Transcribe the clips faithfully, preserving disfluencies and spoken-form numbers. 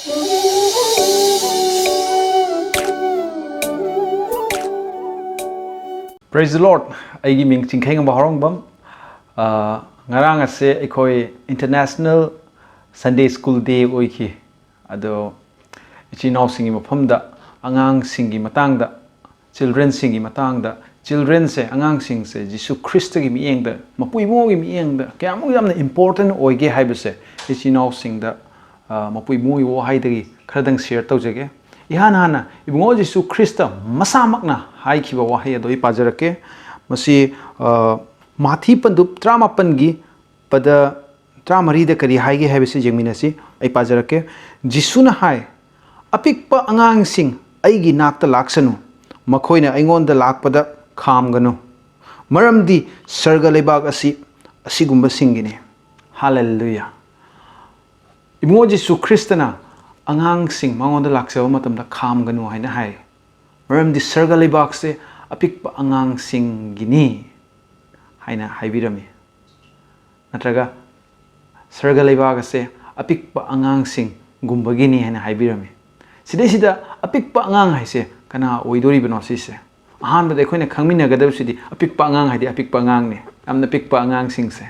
Praise the Lord. ꯑꯩꯒꯤ ꯃꯤꯡ ꯆꯤꯡꯈꯩꯉꯝꯕ ꯍꯥꯎꯔꯣꯡꯕꯝ꯫ ꯑ, ꯉꯔꯥꯡ ꯑꯁꯦ ꯑꯩꯈꯣꯏ International Sunday School Day ꯑꯣꯏꯈꯤ꯫ ꯑꯗꯣ ꯏꯆꯤꯟ ꯏꯅꯥꯎꯁꯤꯡꯒꯤ ꯃꯐꯝꯗ ꯑꯉꯥꯡꯁꯤꯡꯒꯤ ꯃꯇꯥꯡꯗ, ꯆꯤꯜꯗ꯭ꯔꯦꯟꯁꯤꯡꯒꯤ ꯃꯇꯥꯡꯗ, ꯆꯤꯜꯗ꯭ꯔꯦꯟꯁꯦ, ꯑꯉꯥꯡꯁꯤꯡꯁꯦ ꯖꯤꯁꯨ ꯈ꯭ꯔꯤꯁꯇꯒꯤ ꯃꯤꯠꯌꯦꯡꯗ, ꯃꯄꯨ ꯏꯕꯨꯡꯉꯣꯒꯤ ꯃꯤꯠꯌꯦꯡꯗ ꯀꯌꯥꯃꯨꯛ ꯌꯥꯝꯅ ꯏꯝꯄꯣꯔꯇꯦꯟ ꯑꯣꯏꯒꯦ ꯍꯥꯏꯕꯁꯦ ꯏꯆꯤꯟ ꯏꯅꯥꯎꯁꯤꯡꯗ, ꯑ, ꯃꯄꯨ ꯏꯕꯨꯡꯉꯣꯒꯤ ꯋꯥꯍꯩꯗꯒꯤ ꯈꯔꯗꯪ ꯁꯤꯌꯔ ꯇꯧꯖꯒꯦ꯫ ꯏꯍꯥꯟ ꯍꯥꯟꯅ ꯏꯕꯨꯡꯉꯣ ꯖꯤꯁꯨ ꯈ꯭ꯔꯤꯁꯇ ꯃꯁꯥꯃꯛꯅ ꯍꯥꯏꯈꯤꯕ ꯋꯥꯍꯩ ꯑꯗꯣ ꯑꯩ ꯄꯥꯖꯔꯛꯀꯦ꯫ ꯃꯁꯤ, ꯑ, ꯃꯥꯊꯤ ꯄꯟꯗꯨꯞ ꯇꯔꯥꯃꯥꯄꯟꯒꯤ ꯄꯗ ꯇꯔꯥꯃꯔꯤꯗ ꯀꯔꯤ ꯍꯥꯏꯒꯦ ꯍꯥꯏꯕꯁꯤ ꯌꯦꯡꯃꯤꯟꯅꯁꯤ꯫ ꯑꯩ ꯄꯥꯖꯔꯛꯀꯦ꯫ ꯖꯤꯁꯨꯅ ꯍꯥꯏ, "ꯑꯄꯤꯛꯄ ꯑꯉꯥꯡꯁꯤꯡ, ꯑꯩꯒꯤ ꯅꯥꯛꯇ ꯂꯥꯛꯁꯅꯨ, ꯃꯈꯣꯏꯅ ꯑꯩꯉꯣꯟꯗ ꯂꯥꯛꯄꯗ ꯈꯥꯝꯒꯅꯨ, ꯃꯔꯝꯗꯤ ꯁꯔꯒ ꯂꯩꯕꯥꯛ ꯑꯁꯤ ꯑꯁꯤꯒꯨꯝꯕꯁꯤꯡꯒꯤꯅꯤ꯫" ꯍꯥꯂꯦꯂꯨꯌꯥ! ꯏꯕꯨꯡꯉꯣ ꯖꯤꯁꯨ ꯈ꯭ꯔꯤꯁꯇꯅ ꯑꯉꯥꯡꯁꯤꯡ ꯃꯉꯣꯟꯗ ꯂꯥꯛꯆꯕ ꯃꯇꯝꯗ ꯈꯥꯝꯒꯅꯨ ꯍꯥꯏꯅ ꯍꯥꯏ, ꯃꯔꯝꯗꯤ ꯁꯔꯒ ꯂꯩꯕꯥꯛꯁꯦ ꯑꯄꯤꯛꯄ ꯑꯉꯥꯡꯁꯤꯡꯒꯤꯅꯤ ꯍꯥꯏꯅ ꯍꯥꯏꯕꯤꯔꯝꯃꯤ꯫ ꯅꯠꯇ꯭ꯔꯒ ꯁꯔꯒ ꯂꯩꯕꯥꯛ ꯑꯁꯦ ꯑꯄꯤꯛꯄ ꯑꯉꯥꯡꯁꯤꯡꯒꯨꯝꯕꯒꯤꯅꯤ ꯍꯥꯏꯅ ꯍꯥꯏꯕꯤꯔꯝꯃꯤ꯫ ꯁꯤꯗꯩꯁꯤꯗ ꯑꯄꯤꯛꯄ ꯑꯉꯥꯡ ꯍꯥꯏꯁꯦ ꯀꯅꯥ ꯑꯣꯏꯗꯣꯔꯤꯕꯅꯣ ꯁꯤꯁꯦ? ꯑꯍꯥꯟꯕꯗ ꯑꯩꯈꯣꯏꯅ ꯈꯪꯃꯤꯟꯅꯒꯗꯕꯁꯤꯗꯤ ꯑꯄꯤꯛꯄ ꯑꯉꯥꯡ ꯍꯥꯏꯗꯤ ꯑꯄꯤꯛꯄ ꯑꯉꯥꯡꯅꯤ, ꯌꯥꯝꯅ ꯄꯤꯛꯄ ꯑꯉꯥꯡꯁꯤꯡꯁꯦ꯫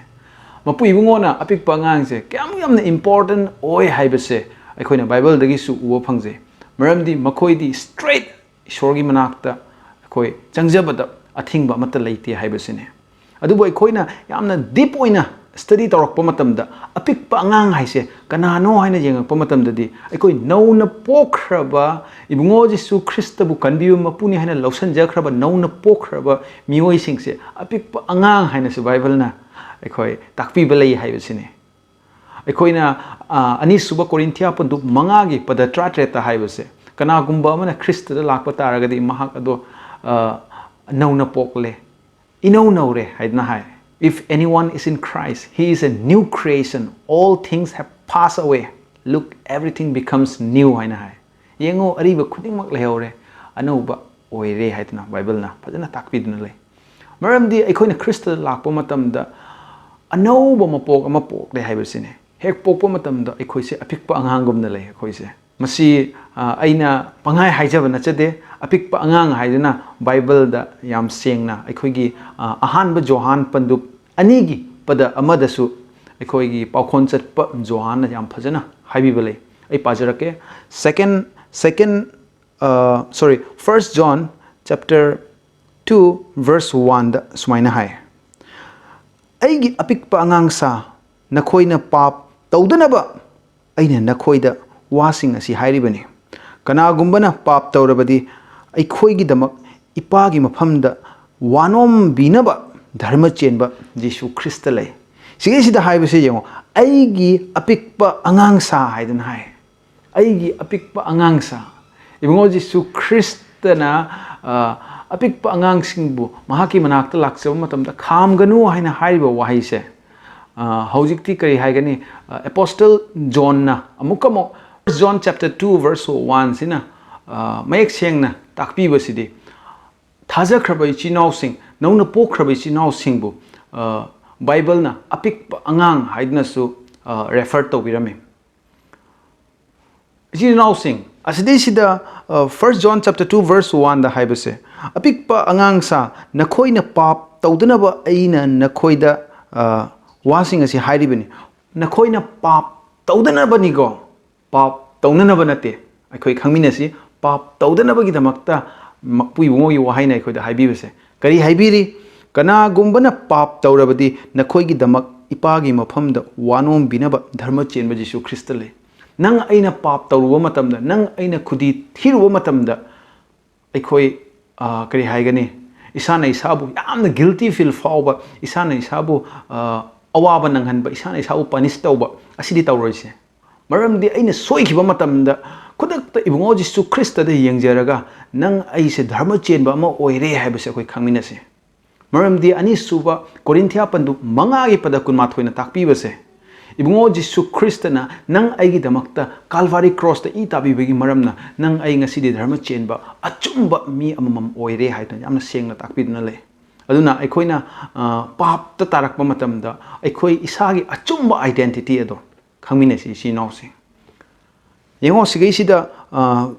ꯃꯄꯨ ꯏꯕꯨꯡꯉꯣꯅ ꯑꯄꯤꯛꯄ ꯑꯉꯥꯡꯁꯦ ꯀꯌꯥꯃꯨꯛ ꯌꯥꯝꯅ ꯏꯝꯄꯣꯔꯇꯦꯟ ꯑꯣꯏ ꯍꯥꯏꯕꯁꯦ ꯑꯩꯈꯣꯏꯅ ꯕꯥꯏꯕꯜꯗꯒꯤꯁꯨ ꯎꯕ ꯐꯪꯖꯩ꯫ ꯃꯔꯝꯗꯤ ꯃꯈꯣꯏꯗꯤ ꯁ꯭ꯇ꯭ꯔꯦꯠ ꯏꯁꯣꯔꯒꯤ ꯃꯅꯥꯛꯇ ꯑꯩꯈꯣꯏ ꯆꯪꯖꯕꯗ ꯑꯊꯤꯡꯕ ꯑꯃꯠꯇ ꯂꯩꯇꯦ ꯍꯥꯏꯕꯁꯤꯅꯤ꯫ ꯑꯗꯨꯕꯨ ꯑꯩꯈꯣꯏꯅ ꯌꯥꯝꯅ ꯗꯤꯞ ꯑꯣꯏꯅ ꯁ꯭ꯇꯗꯤ ꯇꯧꯔꯛꯄ ꯃꯇꯝꯗ, ꯑꯄꯤꯛꯄ ꯑꯉꯥꯡ ꯍꯥꯏꯁꯦ ꯀꯅꯥꯅꯣ ꯍꯥꯏꯅ ꯌꯦꯡꯉꯛꯄ ꯃꯇꯝꯗꯗꯤ, ꯑꯩꯈꯣꯏ ꯅꯧꯅ ꯄꯣꯛꯈ꯭ꯔꯕ, ꯏꯕꯨꯡꯉꯣ ꯖꯤꯁꯨ ꯈ꯭ꯔꯤꯁꯇꯕꯨ ꯀꯟꯕꯤꯕ ꯃꯄꯨꯅꯤ ꯍꯥꯏꯅ ꯂꯧꯁꯟꯖꯈ꯭ꯔꯕ ꯅꯧꯅ ꯄꯣꯛꯈ꯭ꯔꯕ ꯃꯤꯑꯣꯏꯁꯤꯡꯁꯦ ꯑꯄꯤꯛꯄ ꯑꯉꯥꯡ ꯍꯥꯏꯅꯁꯨ ꯕꯥꯏꯕꯜꯅ ꯑꯩꯈꯣꯏ ꯇꯥꯛꯄꯤꯕ ꯂꯩ ꯍꯥꯏꯕꯁꯤꯅꯤ꯫ ꯑꯩꯈꯣꯏꯅ, ꯑ, ꯑꯅꯤꯁꯨꯕ ꯀꯣꯔꯤꯟꯊꯤꯌꯥ ꯄꯟꯗꯨꯞ ꯃꯉꯥꯒꯤ ꯄꯗ ꯇꯔꯥꯇꯔꯦꯠꯇ ꯍꯥꯏꯕꯁꯦ, "ꯀꯅꯥꯒꯨꯝꯕ ꯑꯃꯅ ꯈ꯭ꯔꯤꯁꯇꯗ ꯂꯥꯛꯄ ꯇꯥꯔꯒꯗꯤ ꯃꯍꯥꯛ ꯑꯗꯣ, ꯑ, ꯅꯧꯅ ꯄꯣꯛꯂꯦ, ꯏꯅꯧ ꯅꯧꯔꯦ" ꯍꯥꯏꯗꯅ ꯍꯥꯏ꯫ "If anyone is in Christ, he is a new creation. All things have passed away. Look, everything becomes new" ꯍꯥꯏꯅ ꯍꯥꯏ꯫ "ꯌꯦꯡꯉꯨ, ꯑꯔꯤꯕ ꯈꯨꯗꯤꯡꯃꯛ ꯂꯩꯍꯧꯔꯦ, ꯑꯅꯧꯕ ꯑꯣꯏꯔꯦ" ꯍꯥꯏꯗꯅ ꯕꯥꯏꯕꯜꯅ ꯐꯖꯅ ꯇꯥꯛꯄꯤꯗꯨꯅ ꯂꯩ꯫ ꯃꯔꯝꯗꯤ ꯑꯩꯈꯣꯏꯅ ꯈ꯭ꯔꯤꯁꯇꯗ ꯂꯥꯛꯄ ꯃꯇꯝꯗ ꯑꯅꯧꯕ ꯃꯄꯣꯛ ꯑꯃ ꯄꯣꯛꯂꯦ ꯍꯥꯏꯕꯁꯤꯅꯤ꯫ ꯍꯦꯛ ꯄꯣꯛꯄ ꯃꯇꯝꯗ ꯑꯩꯈꯣꯏꯁꯦ ꯑꯄꯤꯛꯄ ꯑꯉꯥꯡꯒꯨꯝꯅ ꯂꯩ꯫ ꯑꯩꯈꯣꯏꯁꯦ ꯃꯁꯤ ꯑ, ꯑꯩꯅ ꯄꯪꯍꯥꯏ ꯍꯥꯏꯖꯕ ꯅꯠꯆꯗꯦ꯫ ꯑꯄꯤꯛꯄ ꯑꯉꯥꯡ ꯍꯥꯏꯗꯨꯅ ꯕꯥꯏꯕꯜꯗ ꯌꯥꯝ ꯁꯦꯡꯅ ꯑꯩꯈꯣꯏꯒꯤ ꯑ, ꯑꯍꯥꯟꯕ ꯖꯣꯍꯥꯟ ꯄꯟꯗꯨꯞ ꯑꯅꯤꯒꯤ ꯄꯗ ꯑꯃꯗꯁꯨ ꯑꯩꯈꯣꯏꯒꯤ ꯄꯥꯎꯈꯣꯟ ꯆꯠꯄ ꯖꯣꯍꯥꯟꯅ ꯌꯥꯝ ꯐꯖꯅ ꯍꯥꯏꯕꯤꯕ ꯂꯩ꯫ ꯑꯩ ꯄꯥꯖꯔꯛꯀꯦ꯫ Second, second, sorry, First John chapter two verse one ꯗ ꯁꯨꯃꯥꯏꯅ ꯍꯥꯏ, "ꯑꯩꯒꯤ ꯑꯄꯤꯛꯄ ꯑꯉꯥꯡꯁꯥ, ꯅꯈꯣꯏꯅ ꯄꯥꯞ ꯇꯧꯗꯅꯕ ꯑꯩꯅ ꯅꯈꯣꯏꯗ ꯋꯥꯁꯤꯡ ꯑꯁꯤ ꯍꯥꯏꯔꯤꯕꯅꯤ꯫ ꯀꯅꯥꯒꯨꯝꯕꯅ ꯄꯥꯞ ꯇꯧꯔꯕꯗꯤ ꯑꯩꯈꯣꯏꯒꯤꯗꯃꯛ ꯏꯄꯥꯒꯤ ꯃꯐꯝꯗ ꯋꯥꯅꯣꯝꯕꯤꯅꯕ ꯙꯔꯃ ꯆꯦꯟꯕ ꯖꯤꯁꯨ ꯈ꯭ꯔꯤꯁꯇ ꯂꯩ꯫" ꯁꯤꯒꯤꯁꯤꯗ ꯍꯥꯏꯕꯁꯦ ꯌꯦꯡꯉꯣ, "ꯑꯩꯒꯤ ꯑꯄꯤꯛꯄ ꯑꯉꯥꯡꯁꯥ" ꯍꯥꯏꯗꯅ ꯍꯥꯏ꯫ "ꯑꯩꯒꯤ ꯑꯄꯤꯛꯄ ꯑꯉꯥꯡꯁꯥ"꯫ ꯏꯕꯨꯡꯉꯣ ꯖꯤꯁꯨ ꯈ꯭ꯔꯤꯁꯇꯅ ꯑ, ꯑꯄꯤꯛꯄ ꯑꯉꯥꯡꯁꯤꯡꯕꯨ ꯃꯍꯥꯛꯀꯤ ꯃꯅꯥꯛꯇ ꯂꯥꯛꯆꯕ ꯃꯇꯝꯗ "ꯈꯥꯝꯒꯅꯨ" ꯍꯥꯏꯅ ꯍꯥꯏꯔꯤꯕ ꯋꯥꯍꯩꯁꯦ, ꯑ, ꯍꯧꯖꯤꯛꯇꯤ ꯀꯔꯤ ꯍꯥꯏꯒꯅꯤ? ꯑ, ꯑꯦꯄꯣꯁꯇꯜ ꯖꯣꯟꯅ ꯑꯃꯨꯛꯀ ꯑꯃꯨꯛ, John chapter two verse one ꯁꯤꯅ ꯑ, ꯃꯌꯦꯛ ꯁꯦꯡꯅ ꯇꯥꯛꯄꯤꯕꯁꯤꯗꯤ, ꯊꯥꯖꯈ꯭ꯔꯕ ꯏꯆꯤꯟ ꯏꯅꯥꯎꯁꯤꯡ, ꯅꯧꯅ ꯄꯣꯛꯈ꯭ꯔꯕ ꯏꯆꯤꯟ ꯏꯅꯥꯎꯁꯤꯡꯕꯨ ꯑ, ꯕꯥꯏꯕꯜꯅ ꯑꯄꯤꯛꯄ ꯑꯉꯥꯡ ꯍꯥꯏꯗꯨꯅꯁꯨ ꯑ, ꯔꯦꯐꯔ ꯇꯧꯕꯤꯔꯝꯃꯤ꯫ ꯏꯆꯤꯟ ꯏꯅꯥꯎꯁꯤꯡ, ꯑꯁꯤꯗꯩꯁꯤꯗ First John chapter two verse one ꯗ ꯍꯥꯏꯕꯁꯦ, "ꯑꯄꯤꯛꯄ ꯑꯉꯥꯡꯁꯥ, ꯅꯈꯣꯏꯅ ꯄꯥꯞ ꯇꯧꯗꯅꯕ ꯑꯩꯅ ꯅꯈꯣꯏꯗ ꯑ, ꯋꯥꯁꯤꯡ ꯑꯁꯤ ꯍꯥꯏꯔꯤꯕꯅꯤ꯫" ꯅꯈꯣꯏꯅ ꯄꯥꯞ ꯇꯧꯗꯅꯕꯅꯤꯀꯣ, ꯄꯥꯞ ꯇꯧꯅꯅꯕ ꯅꯠꯇꯦ꯫ ꯑꯩꯈꯣꯏ ꯈꯪꯃꯤꯟꯅꯁꯤ, ꯄꯥꯞ ꯇꯧꯗꯅꯕꯒꯤꯗꯃꯛꯇ ꯃꯄꯨ ꯏꯕꯨꯡꯉꯣꯒꯤ ꯋꯥꯍꯩꯅ ꯑꯩꯈꯣꯏꯗ ꯍꯥꯏꯕꯤꯕꯁꯦ꯫ ꯀꯔꯤ ꯍꯥꯏꯕꯤꯔꯤ? "ꯀꯅꯥꯒꯨꯝꯕꯅ ꯄꯥꯞ ꯇꯧꯔꯕꯗꯤ ꯅꯈꯣꯏꯒꯤꯗꯃꯛ ꯏꯄꯥꯒꯤ ꯃꯐꯝꯗ ꯋꯥꯅꯣꯝꯕꯤꯅꯕ ꯙꯔꯃ ꯆꯦꯟꯕ ꯖꯤꯁꯨ ꯈ꯭ꯔꯤꯁꯇ ꯂꯩ꯫" ꯅꯪ ꯑꯩꯅ ꯄꯥꯞ ꯇꯧꯔꯨꯕ ꯃꯇꯝꯗ, ꯅꯪ ꯑꯩꯅ ꯈꯨꯗꯤ ꯊꯤꯔꯨꯕ ꯃꯇꯝꯗ, ꯑꯩꯈꯣꯏ ꯑ, ꯀꯔꯤ ꯍꯥꯏꯒꯅꯤ, ꯏꯁꯥꯅ ꯏꯁꯥꯕꯨ ꯌꯥꯝꯅ ꯒꯤꯜꯇꯤ ꯐꯤꯜ ꯐꯥꯎꯕ, ꯏꯁꯥꯅ ꯏꯁꯥꯕꯨ ꯑ, ꯑꯋꯥꯕ ꯅꯪꯍꯟꯕ, ꯏꯁꯥꯅ ꯏꯁꯥꯕꯨ ꯄꯅꯤꯁ ꯇꯧꯕ, ꯑꯁꯤꯗꯤ ꯇꯧꯔꯣꯏꯁꯦ꯫ ꯃꯔꯝꯗꯤ ꯑꯩꯅ ꯁꯣꯏꯈꯤꯕ ꯃꯇꯝꯗ ꯈꯨꯗꯛꯇ ꯏꯕꯨꯡꯉꯣ ꯖꯤꯁꯨ ꯈ꯭ꯔꯤꯁꯇꯗ ꯌꯦꯡꯖꯔꯒ, "ꯅꯪ ꯑꯩꯁꯦ ꯙꯔꯃ ꯆꯦꯟꯕ ꯑꯃ ꯑꯣꯏꯔꯦ" ꯍꯥꯏꯕꯁꯦ ꯑꯩꯈꯣꯏ ꯈꯪꯃꯤꯟꯅꯁꯦ꯫ ꯃꯔꯝꯗꯤ ꯑꯅꯤꯁꯨꯕ ꯀꯣꯔꯤꯟꯊꯤꯌꯥ ꯄꯟꯗꯨꯞ ꯃꯉꯥꯒꯤ ꯄꯗ ꯀꯨꯟꯃꯥꯊꯣꯏꯅ ꯇꯥꯛꯄꯤꯕꯁꯦ, ꯏꯕꯨꯡꯉꯣ ꯖꯤꯁꯨ ꯈ꯭ꯔꯤꯁꯇꯅ ꯅꯪ ꯑꯩꯒꯤꯗꯃꯛꯇ ꯀꯥꯜꯚꯥꯔꯤ ꯀ꯭ꯔꯣꯁꯇ ꯏ ꯇꯥꯕꯤꯕꯒꯤ ꯃꯔꯝꯅ ꯅꯪ ꯑꯩ ꯉꯁꯤꯗꯤ ꯙꯔꯃ ꯆꯦꯟꯕ ꯑꯆꯨꯝꯕ ꯃꯤ ꯑꯃꯃꯝ ꯑꯣꯏꯔꯦ ꯍꯥꯏꯗꯅ ꯌꯥꯝꯅ ꯁꯦꯡꯅ ꯇꯥꯛꯄꯤꯗꯨꯅ ꯂꯩ꯫ ꯑꯗꯨꯅ ꯑꯩꯈꯣꯏꯅ ꯑ, ꯄꯥꯞꯇ ꯇꯥꯔꯛꯄ ꯃꯇꯝꯗ ꯑꯩꯈꯣꯏ ꯏꯁꯥꯒꯤ ꯑꯆꯨꯝꯕ ꯑꯥꯏꯗꯦꯟꯇꯤꯇꯤ ꯑꯗꯣ, ꯈꯪꯃꯤꯟꯅꯁꯤ, ꯏꯆꯤꯟ ꯏꯅꯥꯎꯁꯤꯡ꯫ ꯌꯦꯡꯉꯣ, ꯁꯤꯒꯩꯁꯤꯗ, ꯑ,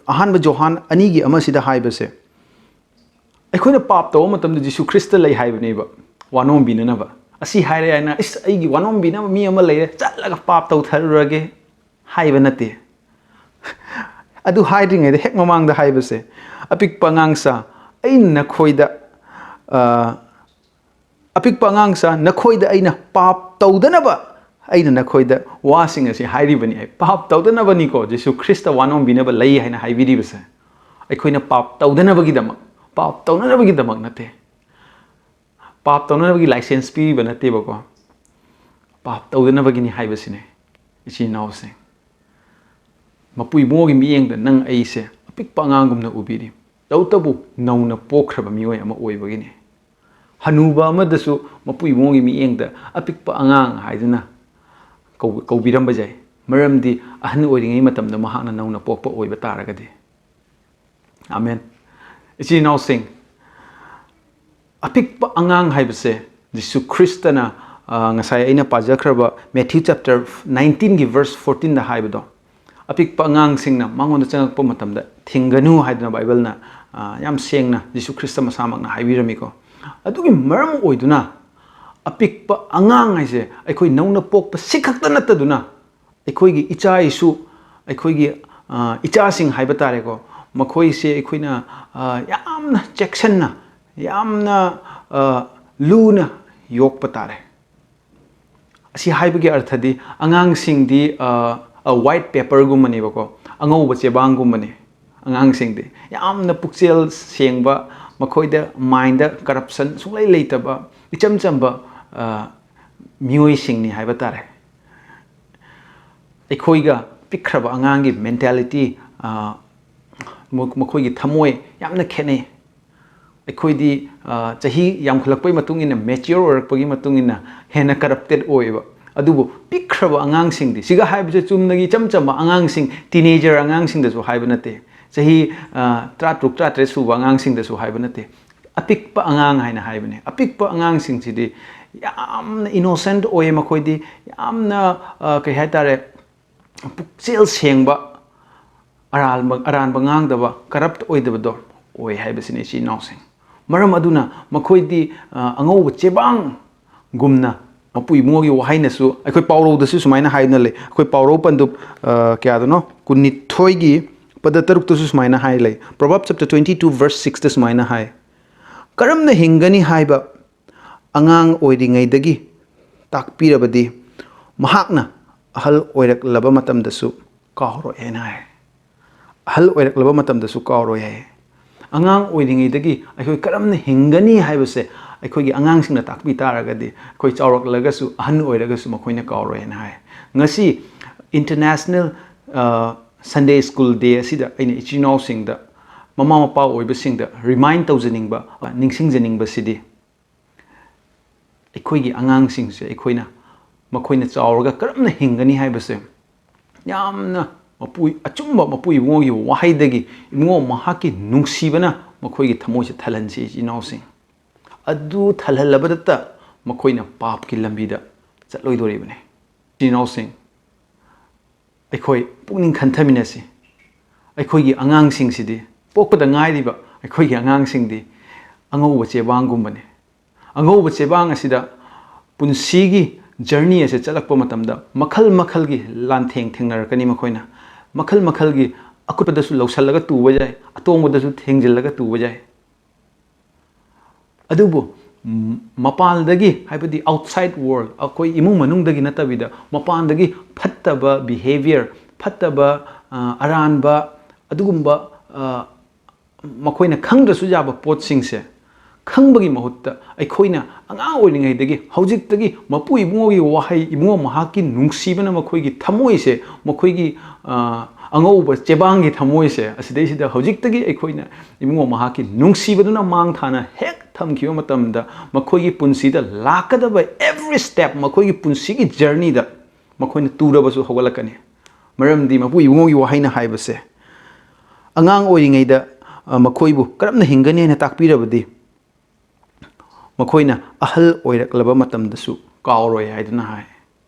ꯑꯍꯥꯟꯕ ꯖꯣꯍꯥꯟ ꯑꯅꯤꯒꯤ ꯑꯃꯁꯤꯗ ꯍꯥꯏꯕꯁꯦ, ꯑꯩꯈꯣꯏꯅ ꯄꯥꯞ ꯇꯧꯕ ꯃꯇꯝꯗ ꯖꯤꯁꯨ ꯈ꯭ꯔꯤꯁꯇ ꯂꯩ ꯍꯥꯏꯕꯅꯦꯕ, ꯋꯥꯅꯣꯝꯕꯤꯅꯅꯕ꯫ ꯑꯁꯤ ꯍꯥꯏꯔꯦ ꯍꯥꯏꯅ, "ꯏꯁ, ꯑꯩꯒꯤ ꯋꯥꯅꯣꯝꯕꯤꯅꯕ ꯃꯤ ꯑꯃ ꯂꯩꯔꯦ, ꯆꯠꯂꯒ ꯄꯥꯞ ꯇꯧꯊꯔꯨꯔꯒꯦ" ꯍꯥꯏꯕ ꯅꯠꯇꯦ꯫ ꯑꯗꯨ ꯍꯥꯏꯗ꯭ꯔꯤꯉꯩꯗ ꯍꯦꯛ ꯃꯃꯥꯡꯗ ꯍꯥꯏꯕꯁꯦ, "ꯑꯄꯤꯛꯄ ꯑꯉꯥꯡꯁꯥ, ꯑꯩꯅ ꯅꯈꯣꯏꯗ, ꯑ, ꯑꯄꯤꯛꯄ ꯑꯉꯥꯡꯁꯥ, ꯅꯈꯣꯏꯗ ꯑꯩꯅ ꯄꯥꯞ ꯇꯧꯗꯅꯕ ꯑꯩꯅ ꯅꯈꯣꯏꯗ ꯋꯥꯁꯤꯡ ꯑꯁꯤ ꯍꯥꯏꯔꯤꯕꯅꯤ" ꯍꯥꯏ꯫ ꯄꯥꯞ ꯇꯧꯗꯅꯕꯅꯤꯀꯣ ꯖꯤꯁꯨ ꯈ꯭ꯔꯤꯁꯇ ꯋꯥꯅꯣꯝꯕꯤꯅꯕ ꯂꯩ ꯍꯥꯏꯅ ꯍꯥꯏꯕꯤꯔꯤꯕꯁꯦ꯫ ꯑꯩꯈꯣꯏꯅ ꯄꯥꯞ ꯇꯧꯗꯅꯕꯒꯤꯗꯃꯛ, ꯄꯥꯞ ꯇꯧꯅꯅꯕꯒꯤꯗꯃꯛ ꯅꯠꯇꯦ꯫ ꯄꯥꯞ ꯇꯧꯅꯅꯕꯒꯤ ꯂꯥꯏꯁꯦꯟꯁ ꯄꯤꯔꯤꯕ ꯅꯠꯇꯦꯕꯀꯣ꯫ ꯄꯥꯞ ꯇꯧꯗꯅꯕꯒꯤꯅꯤ ꯍꯥꯏꯕꯁꯤꯅꯦ, ꯏꯆꯤꯟ ꯏꯅꯥꯎꯁꯤꯡ꯫ ꯃꯄꯨ ꯏꯕꯨꯡꯉꯣꯒꯤ ꯃꯤꯠꯌꯦꯡꯗ ꯅꯪ ꯑꯩꯁꯦ ꯑꯄꯤꯛꯄ ꯑꯉꯥꯡꯒꯨꯝꯅ ꯎꯕꯤꯔꯤ꯫ ꯇꯧꯇꯕꯨ ꯅꯧꯅ ꯄꯣꯛꯈ꯭ꯔꯕ ꯃꯤꯑꯣꯏ ꯑꯃ ꯑꯣꯏꯕꯒꯤꯅꯤ꯫ ꯍꯅꯨꯕ ꯑꯃꯗꯁꯨ ꯃꯄꯨ ꯏꯕꯨꯡꯉꯣꯒꯤ ꯃꯤꯠꯌꯦꯡꯗ ꯑꯄꯤꯛꯄ ꯑꯉꯥꯡ ꯍꯥꯏꯗꯨꯅ ꯀꯧ-, ꯀꯧꯕꯤꯔꯝꯕ ꯌꯥꯏ꯫ ꯃꯔꯝꯗꯤ ꯑꯍꯟ ꯑꯣꯏꯔꯤꯉꯩ ꯃꯇꯝꯗ ꯃꯍꯥꯛꯅ ꯅꯧꯅ ꯄꯣꯛꯄ ꯑꯣꯏꯕ ꯇꯥꯔꯒꯗꯤ꯫ ꯑꯃꯦꯟ꯫ ꯏꯆꯤꯟ ꯏꯅꯥꯎꯁꯤꯡ, ꯑꯄꯤꯛꯄ ꯑꯉꯥꯡ ꯍꯥꯏꯕꯁꯦ ꯖꯤꯁꯨ ꯈ꯭ꯔꯤꯁꯇꯅ, ꯑ, ꯉꯁꯥꯏ ꯑꯩꯅ ꯄꯥꯖꯈ꯭ꯔꯕ Matthew chapter nineteenꯒꯤ verse fourteenꯗ ꯍꯥꯏꯕꯗꯣ, ꯑꯄꯤꯛꯄ ꯑꯉꯥꯡꯁꯤꯡꯅ ꯃꯉꯣꯟꯗ ꯆꯪꯉꯛꯄ ꯃꯇꯝꯗ ꯊꯤꯡꯒꯅꯨ ꯍꯥꯏꯗꯨꯅ ꯕꯥꯏꯕꯜꯅ, ꯑ, ꯌꯥꯝ ꯁꯦꯡꯅ ꯖꯤꯁꯨ ꯈ꯭ꯔꯤꯁꯇ ꯃꯁꯥꯃꯛꯅ ꯍꯥꯏꯕꯤꯔꯝꯃꯤꯀꯣ꯫ ꯑꯗꯨꯒꯤ ꯃꯔꯝ ꯑꯣꯏꯗꯨꯅ ꯑꯄꯤꯛꯄ ꯑꯉꯥꯡ ꯍꯥꯏꯁꯦ ꯑꯩꯈꯣꯏ ꯅꯧꯅ ꯄꯣꯛꯄ ꯁꯤꯈꯛꯇ ꯅꯠꯇꯗꯨꯅ ꯑꯩꯈꯣꯏꯒꯤ ꯏꯆꯥ ꯏꯁꯨ, ꯑꯩꯈꯣꯏꯒꯤ, ꯑ, ꯏꯆꯥꯁꯤꯡ ꯍꯥꯏꯕ ꯇꯥꯔꯦꯀꯣ, ꯃꯈꯣꯏꯁꯦ ꯑꯩꯈꯣꯏꯅ, ꯑ, ꯌꯥꯝꯅ ꯆꯦꯛꯁꯤꯟꯅ, ꯌꯥꯝꯅ, ꯑ, ꯂꯨꯅ ꯌꯣꯛꯄ ꯇꯥꯔꯦ꯫ ꯑꯁꯤ ꯍꯥꯏꯕꯒꯤ ꯑꯔꯊꯗꯤ ꯑꯉꯥꯡꯁꯤꯡꯗꯤ, ꯑ, ꯑ, white paperꯒꯨꯝꯕꯅꯦꯕꯀꯣ, ꯑꯉꯧꯕ ꯆꯦꯕꯥꯡꯒꯨꯝꯕꯅꯦ ꯑꯉꯥꯡꯁꯤꯡꯗꯤ꯫ ꯌꯥꯝꯅ ꯄꯨꯛꯆꯦꯜ ꯁꯦꯡꯕ, ꯃꯈꯣꯏꯗ mindꯗ corruption ꯁꯨꯡꯂꯩ ꯂꯩꯇꯕ, ꯏꯆꯝ ꯆꯝꯕ, ꯑ, ꯃꯤꯑꯣꯏꯁꯤꯡꯅꯤ ꯍꯥꯏꯕ ꯇꯥꯔꯦ꯫ ꯑꯩꯈꯣꯏꯒ ꯄꯤꯛꯈ꯭ꯔꯕ ꯑꯉꯥꯡꯒꯤ mentality, ꯑ, ꯃ-, ꯃꯈꯣꯏꯒꯤ ꯊꯃꯣꯏ ꯌꯥꯝꯅ ꯈꯦꯠꯅꯩ꯫ ꯑꯩꯈꯣꯏꯗꯤ, ꯑ, ꯆꯍꯤ ꯌꯥꯝꯈꯠꯂꯛꯄꯒꯤ ꯃꯇꯨꯡ ꯏꯟꯅ, mature ꯑꯣꯏꯔꯛꯄꯒꯤ ꯃꯇꯨꯡ ꯏꯟꯅ ꯍꯦꯟꯅ corrupted ꯑꯣꯏꯌꯦꯕ꯫ ꯑꯗꯨꯕꯨ ꯄꯤꯛꯈ꯭ꯔꯕ ꯑꯉꯥꯡꯁꯤꯡꯗꯤ, ꯁꯤꯒ ꯍꯥꯏꯕꯁꯦ ꯆꯨꯝꯅꯒꯤ ꯏꯆꯝ ꯆꯝꯕ ꯑꯉꯥꯡꯁꯤꯡ, teenager ꯑꯉꯥꯡꯁꯤꯡꯗꯁꯨ ꯍꯥꯏꯕ ꯅꯠꯇꯦ꯫ ꯆꯍꯤ, ꯑ, ꯇꯔꯥꯇꯔꯨꯛ, ꯇꯔꯥꯇꯔꯦꯠ ꯁꯨꯕ ꯑꯉꯥꯡꯁꯤꯡꯗꯁꯨ ꯍꯥꯏꯕ ꯅꯠꯇꯦ꯫ ꯑꯄꯤꯛꯄ ꯑꯉꯥꯡ ꯍꯥꯏꯅ ꯍꯥꯏꯕꯅꯦ꯫ ꯑꯄꯤꯛꯄ ꯑꯉꯥꯡꯁꯤꯡꯁꯤꯗꯤ ꯌꯥꯝꯅ innocent ꯑꯣꯏꯌꯦ ꯃꯈꯣꯏꯗꯤ꯫ ꯌꯥꯝꯅ, ꯑ, ꯀꯩ ꯍꯥꯏꯇꯥꯔꯦ, ꯄꯨꯛꯆꯦꯜ ꯁꯦꯡꯕ, ꯑꯔꯥꯟꯕ, ꯑꯔꯥꯟꯕ ꯉꯥꯡꯗꯕ, corrupt ꯑꯣꯏꯗꯕꯗꯣ ꯑꯣꯏ ꯍꯥꯏꯕꯁꯤꯅꯤ, ꯏꯆꯤꯟ ꯏꯅꯥꯎꯁꯤꯡ꯫ ꯃꯔꯝ ꯑꯗꯨꯅ ꯃꯈꯣꯏꯗꯤ, ꯑ, ꯑꯉꯧꯕ ꯆꯦꯕꯥꯡꯒꯨꯝꯅ, ꯃꯄꯨ ꯏꯕꯨꯡꯉꯣꯒꯤ ꯋꯥꯍꯩꯅꯁꯨ, ꯑꯩꯈꯣꯏ ꯄꯥꯎꯔꯧꯗꯁꯨ ꯁꯨꯃꯥꯏꯅ ꯍꯥꯏꯗꯨꯅ ꯂꯩ꯫ ꯑꯩꯈꯣꯏ ꯄꯥꯎꯔꯧ ꯄꯟꯗꯨꯞ, ꯑ, ꯀꯌꯥꯗꯅꯣ? ꯀꯨꯟꯅꯤꯊꯣꯏꯒꯤ ꯄꯗ ꯇꯔꯨꯛꯇꯁꯨ ꯁꯨꯃꯥꯏꯅ ꯍꯥꯏ ꯂꯩ꯫ Proverbs chapter twenty two verse sixꯇ ꯁꯨꯃꯥꯏꯅ ꯍꯥꯏ, "ꯀꯔꯝꯅ ꯍꯤꯡꯒꯅꯤ ꯍꯥꯏꯕ ꯑꯉꯥꯡ ꯑꯣꯏꯔꯤꯉꯩꯗꯒꯤ ꯇꯥꯛꯄꯤꯔꯕꯗꯤ, ꯃꯍꯥꯛꯅ ꯑꯍꯜ ꯑꯣꯏꯔꯛꯂꯕ ꯃꯇꯝꯗꯁꯨ ꯀꯥꯎꯔꯣꯏ" ꯍꯥꯏꯅ ꯍꯥꯏ꯫ ꯑꯍꯜ ꯑꯣꯏꯔꯛꯂꯕ ꯃꯇꯝꯗꯁꯨ ꯀꯥꯎꯔꯣꯏ ꯍꯥꯏ꯫ ꯑꯉꯥꯡ ꯑꯣꯏꯔꯤꯉꯩꯗꯒꯤ ꯑꯩꯈꯣꯏ ꯀꯔꯝꯅ ꯍꯤꯡꯒꯅꯤ ꯍꯥꯏꯕꯁꯦ ꯑꯩꯈꯣꯏꯒꯤ ꯑꯉꯥꯡꯁꯤꯡꯅ ꯇꯥꯛꯄꯤ ꯇꯥꯔꯒꯗꯤ, ꯑꯩꯈꯣꯏ ꯆꯥꯎꯔꯛꯂꯒꯁꯨ, ꯑꯍꯟ ꯑꯣꯏꯔꯒꯁꯨ ꯃꯈꯣꯏꯅ ꯀꯥꯎꯔꯣꯏ ꯍꯥꯏꯅ ꯍꯥꯏ꯫ ꯉꯁꯤ International, ꯑ, Sunday School Day ꯑꯁꯤꯗ ꯑꯩꯅ ꯏꯆꯤꯟ ꯏꯅꯥꯎꯁꯤꯡꯗ, ꯃꯃꯥ ꯃꯄꯥ ꯑꯣꯏꯕꯁꯤꯡꯗ remind ꯇꯧꯖꯅꯤꯡꯕ, ꯅꯤꯡꯁꯤꯡꯖꯅꯤꯡꯕꯁꯤꯗꯤ, ꯑꯩꯈꯣꯏꯒꯤ ꯑꯉꯥꯡꯁꯤꯡꯁꯦ ꯑꯩꯈꯣꯏꯅ, ꯃꯈꯣꯏꯅ ꯆꯥꯎꯔꯒ ꯀꯔꯝꯅ ꯍꯤꯡꯒꯅꯤ ꯍꯥꯏꯕꯁꯦ ꯌꯥꯝꯅ ꯃꯄꯨ, ꯑꯆꯨꯝꯕ ꯃꯄꯨ ꯏꯕꯨꯡꯉꯣꯒꯤ ꯋꯥꯍꯩꯗꯒꯤ, ꯏꯕꯨꯡꯉꯣ ꯃꯍꯥꯛꯀꯤ ꯅꯨꯡꯁꯤꯕꯅ ꯃꯈꯣꯏꯒꯤ ꯊꯃꯣꯏꯁꯦ ꯊꯜꯍꯟꯁꯤ, ꯏꯆꯤꯟ ꯏꯅꯥꯎꯁꯤꯡ꯫ ꯑꯗꯨ ꯊꯜꯍꯜꯂꯕꯗꯇ ꯃꯈꯣꯏꯅ ꯄꯥꯞꯀꯤ ꯂꯝꯕꯤꯗ ꯆꯠꯂꯣꯏꯗꯣꯔꯤꯕꯅꯤ꯫ ꯏꯆꯤꯟ ꯏꯅꯥꯎꯁꯤꯡ, ꯑꯩꯈꯣꯏ ꯄꯨꯛꯅꯤꯡ ꯈꯟꯊꯃꯤꯟꯅꯁꯤ꯫ ꯑꯩꯈꯣꯏꯒꯤ ꯑꯉꯥꯡꯁꯤꯡꯁꯤꯗꯤ, ꯄꯣꯛꯄꯗ ꯉꯥꯏꯔꯤꯕ ꯑꯩꯈꯣꯏꯒꯤ ꯑꯉꯥꯡꯁꯤꯡꯗꯤ ꯑꯉꯧꯕ ꯆꯦꯕꯥꯡꯒꯨꯝꯕꯅꯤ꯫ ꯑꯉꯧꯕ ꯆꯦꯕꯥꯡ ꯑꯁꯤꯗ ꯄꯨꯟꯁꯤꯒꯤ journey ꯑꯁꯤ ꯆꯠꯂꯛꯄ ꯃꯇꯝꯗ ꯃꯈꯜ ꯃꯈꯜꯒꯤ ꯂꯥꯟꯊꯦꯡ ꯊꯦꯡꯅꯔꯛꯀꯅꯤ꯫ ꯃꯈꯣꯏꯅ ꯃꯈꯜ ꯃꯈꯜꯒꯤ, ꯑꯀꯨꯠꯄꯗꯁꯨ ꯂꯧꯁꯜꯂꯒ ꯇꯨꯕ ꯌꯥꯏ, ꯑꯇꯣꯡꯕꯗꯁꯨ ꯊꯦꯡꯖꯤꯜꯂꯒ ꯇꯨꯕ ꯌꯥꯏ꯫ ꯑꯗꯨꯕꯨ, ꯎꯝ, ꯃꯄꯥꯟꯗꯒꯤ, ꯍꯥꯏꯕꯗꯤ outside world, ꯑꯩꯈꯣꯏ ꯏꯃꯨꯡ ꯃꯅꯨꯡꯗꯒꯤ ꯅꯠꯇꯕꯤꯗ, ꯃꯄꯥꯟꯗꯒꯤ ꯐꯠꯇꯕ behaviour, ꯐꯠꯇꯕ, ꯑ, ꯑꯔꯥꯟꯕ, ꯑꯗꯨꯒꯨꯝꯕ, ꯑ, ꯃꯈꯣꯏꯅ ꯈꯪꯗ꯭ꯔꯁꯨ ꯌꯥꯕ ꯄꯣꯠꯁꯤꯡꯁꯦ ꯈꯪꯕꯒꯤ ꯃꯍꯨꯠꯇ, ꯑꯩꯈꯣꯏꯅ ꯑꯉꯥꯡ ꯑꯣꯏꯔꯤꯉꯩꯗꯒꯤ, ꯍꯧꯖꯤꯛꯇꯒꯤ ꯃꯄꯨ ꯏꯕꯨꯡꯉꯣꯒꯤ ꯋꯥꯍꯩ, ꯏꯕꯨꯡꯉꯣ ꯃꯍꯥꯛꯀꯤ ꯅꯨꯡꯁꯤꯕꯅ ꯃꯈꯣꯏꯒꯤ ꯊꯃꯣꯏꯁꯦ, ꯃꯈꯣꯏꯒꯤ, ꯑ, ꯑꯉꯧꯕ ꯆꯦꯕꯥꯡꯒꯤ ꯊꯃꯣꯏꯁꯦ, ꯑꯁꯤꯗꯩꯁꯤꯗ ꯍꯧꯖꯤꯛꯇꯒꯤ ꯑꯩꯈꯣꯏꯅ ꯏꯕꯨꯡꯉꯣ ꯃꯍꯥꯛꯀꯤ ꯅꯨꯡꯁꯤꯕꯗꯨꯅ ꯃꯥꯡ ꯊꯥꯅ ꯍꯦꯛ ꯊꯝꯈꯤꯕ ꯃꯇꯝꯗ, ꯃꯈꯣꯏꯒꯤ ꯄꯨꯟꯁꯤꯗ ꯂꯥꯛꯀꯗꯕ every step, ꯃꯈꯣꯏꯒꯤ ꯄꯨꯟꯁꯤꯒꯤ journeyꯗ ꯃꯈꯣꯏꯅ ꯇꯨꯔꯕꯁꯨ ꯍꯧꯒꯠꯂꯛꯀꯅꯤ꯫ ꯃꯔꯝꯗꯤ ꯃꯄꯨ ꯏꯕꯨꯡꯉꯣꯒꯤ ꯋꯥꯍꯩꯅ ꯍꯥꯏꯕꯁꯦ, ꯑꯉꯥꯡ ꯑꯣꯏꯔꯤꯉꯩꯗ, ꯑ, ꯃꯈꯣꯏꯕꯨ ꯀꯔꯝꯅ ꯍꯤꯡꯒꯅꯤ ꯍꯥꯏꯅ ꯇꯥꯛꯄꯤꯔꯕꯗꯤ, ꯃꯈꯣꯏꯅ ꯑꯍꯜ ꯑꯣꯏꯔꯛꯂꯕ ꯃꯇꯝꯗꯁꯨ ꯀꯥꯎꯔꯣꯏ ꯍꯥꯏꯗꯨꯅ ꯍꯥꯏ꯫